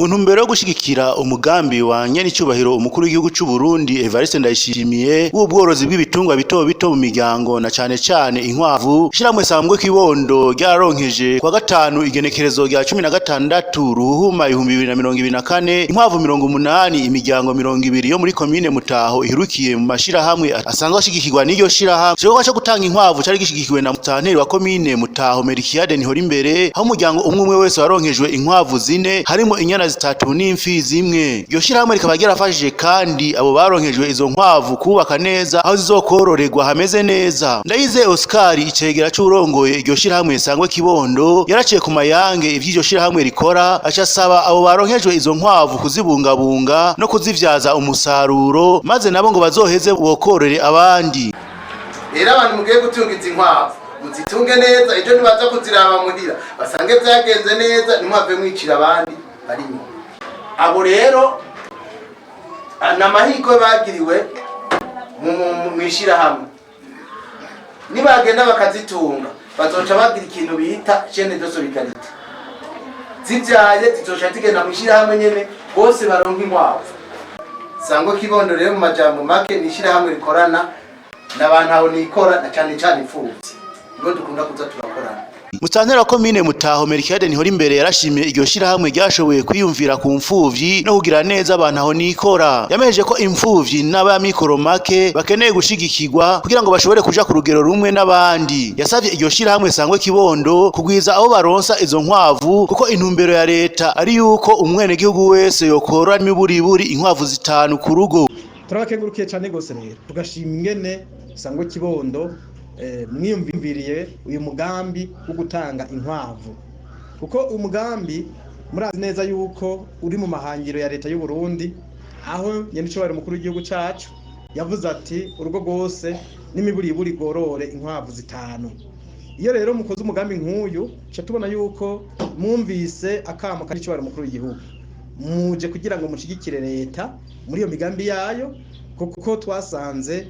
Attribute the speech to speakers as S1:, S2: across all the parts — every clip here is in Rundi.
S1: Mu ntumbero yo gushigikira umugambi wa nyenicubahiro umukuru w'igihugu c'u Burundi Evariste Ndayishimiye w'ubworozi bw'ibitungwa bito bito mu miryango na cane cane inkwavu, ishirahamwe Sangwe Kibondo ryararonkeje kwa gatanu igenekerezo rya 16 Ruhuhuma 2024 inkwavu 80 imiryango 20 yo muri komine Mutaho ihirukiye mu mashirahamwe asanzwe ashigikirwa n'iryo shirahamwe. Igikorwa co gutanga inkwavu cari gishigikiwe na mutanteri wa komine Mutaho Merikiade Nihorimbere, aho umuryango umwe umwe wese waronkejwe inkwavu zine harimo inyana zitatu n'imfizi imwe. Iryo shirahamwe rikaba ryarafashije kandi abo baronkejwe izo nkwavu kubaka neza aho zizokororerwa hameze neza. Ndayize Oscar, icegera c'uwurongoye iryo shirahamwe Sangwe Kibondo, yaraciye ku mayange ivy'iryo shirahamwe rikora, aca asaba abo baronkejwe izo nkwavu kuzibungabunga no kuzivyaza umusaruro, maze nabo ngo bazoheze bokorere abandi.
S2: Rero abantu mugiye gutunga izi nkwavu, muzitunge neza. Ejo nibaza kuziraba muhira basange vyagenze neza, ntimwave mwicira abandi bari inyuma. Abo rero ni amahirwe bagiriwe mw'ishirahamwe. Nibagenda bakazitunga, bazoca bagira ikintu bita chaîne de solidarité. Zivyaye zizoca zigenda mw'ishirahamwe nyene, bose baronka inkwavu. Sangwe Kibondo rero, mu majambo make, ni ishirahamwe rikorana n'abantu aho nikora, na cane cane imfuvyi, nibo dukunda kuza turakorana.
S1: Mutanteri wa komine Mutaho Merikiade Nihorimbere yarashimiye iryo shirahamwe ryashoboye kwiyumvira ku mfuvyi no kugira neza abantu aho nikora. Yamenyesheje ko imfuvyi n'abamikoro make bakeneye gushigikirwa kugira ngo bashobore kuja ku rugero rumwe n'abandi. Yasavye iryo shirahamwe Sangwe Kibondo kugwiza abo baronsa izo nkwavu, kuko intumbero ya leta ari yuko umwenegihugu wese yokorora n'imiburiburi inkwavu zitanu ku rugo.
S3: Turabakengurukiye cyane gose rero, tugashima ingene Sangwe Kibondo mwiyumviriye uyu mugambi wo gutanga inkwavu, kuko uyu mugambi murazi neza yuko uri mu mahangiro ya leta y'u Burundi, aho nyenicubahiro umukuru w'igihugu cacu yavuze ati: "Urugo rwose n'imiburiburi rworore inkwavu zitanu." Iyo rero mukoze umugambi nk'uyu, ca tubona yuko mwumvise akamo k'icubahiro umukuru w'igihugu, muje kugira ngo mushigikire leta muri iyo migambi yayo, kuko twasanze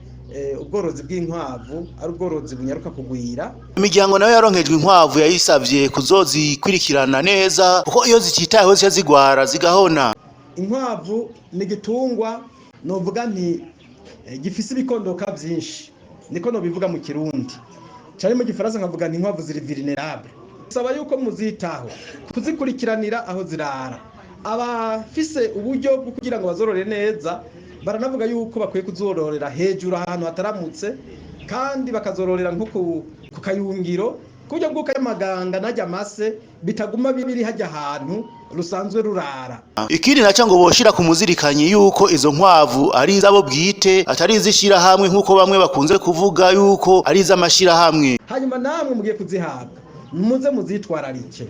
S3: ubworozi bw'inkwavu ari ubworozi bunyaruka kugwira.
S1: Imiryango nayo yaronkejwe inkwavu yayisavye kuzozikurikirana neza, kuko iyo zititayeho zica zigwara zigahona.
S3: Inkwavu ni igitungwa novuga nti gifise ibikondoka vyinshi, niko nobivuga mu Kirundi cari mu Gifaransa nkavuga nti inkwavu ziri vulnérable. Saba yuko muzitaho kuzikurikiranira aho zirara. Abafise uburyo bwo kugira ngo bazorore neza baranavuga yuko bakwiye kuzororera hejuru ahantu hataramutse, kandi bakazororera nko ku kayungiro, ku buryo bw'uko amaganga najya amase bitaguma biri hajya ahantu rusanzwe rurara.
S1: Ikindi naco ngo boshira ku muzirikanyi yuko izo nkwavu ari izabo bwite, atari izishirahamwe nk'uko bamwe bakunze kuvuga yuko ari iz'amashirahamwe.
S3: Hanyuma namwe mugiye kuzihabwa, muze muzitwararike,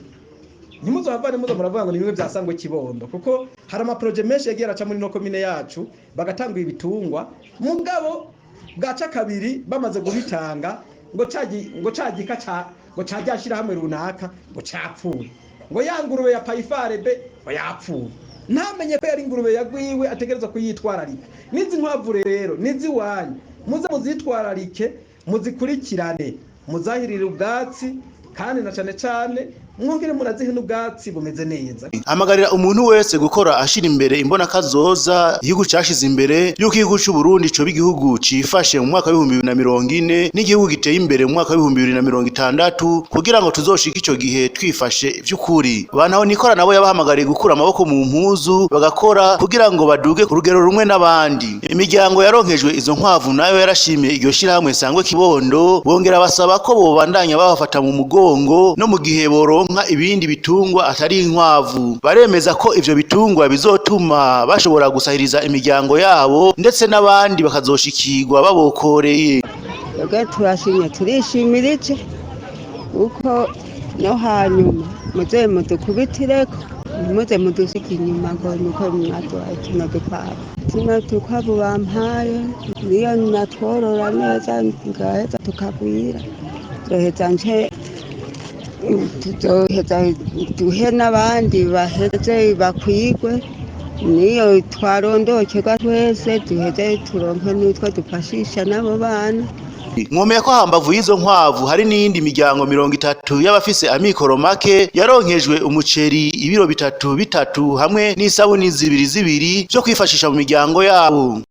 S3: ntimuzohavane muzo muravuga ngo ni bimwe bya Sangwe Kibondo, kuko hari ama projets menshi yagiye araca muri no komine yacu bagatanga ibitungwa, mugabo bwaca kabiri bamaze kubitanga ngo cagi ngo cagika ca ngo cajyashira hamwe runaka ngo capfuye, ngo ya ngurube ya Payifare be ngo yapfuye, ntamenye ko yari ingurube yagwiwe ategerezwa kuyitwararika. N'izi nkwavu rero n'iziwanyu, muze muzitwararike, muzikurikirane, muzahirire ubwatsi, kandi na cane cane mwongere murazihe n'ubwatsi bumeze neza.
S1: Hamagarira umuntu wese gukora ashira imbere imbona kazoza igihugu cashize imbere, yuko igihugu c'u Burundi coba igihugu cifashe mu mwaka w'2040 n'igihugu giteye imbere mu mwaka w'2060, kugira ngo tuzoshike ico gihe twifashe vy'ukuri. Abantu aho nikora nabo yabahamagariye gukura amaboko mu mpuzu bagakora kugira ngo baduge ku rugero rumwe n'abandi. Imiryango yaronkejwe izo nkwavu nayo yarashimiye iryo shirahamwe Sangwe Kibondo, bongera basaba ko bobandanya babafata mu mugongo no mu gihe boronka ibindi bitungwa atari inkwavu. Baremeza ko ivyo bitungwa bizotuma bashobora gusahiriza imiryango yabo, ndetse n'abandi bakazoshikirwa babokoreye.
S4: Twebwe turashimye, turishimira iki uko no hanyuma muze mudukubitireko, ntimuze mudusige inyuma ngo nuko mwaduhaye tuno dukwavu. Tuno dukwavu bampaye, niyo natworora neza ngaheza tukagwira, nzoheza nce tuzoheza duhe n'abandi baheze bakwigwe, niyo twarondokerwa twese duheze turonke n'utwo dufashisha n'abo bana.
S1: Mwomenya ko hambavu y'izo nkwavu hari n'iyindi miryango 30 y'abafise amikoro make yaronkejwe umuceri ibiro bitatu bitatu hamwe n'isabuni zibiri zibiri vyo kwifashisha mu miryango yabo.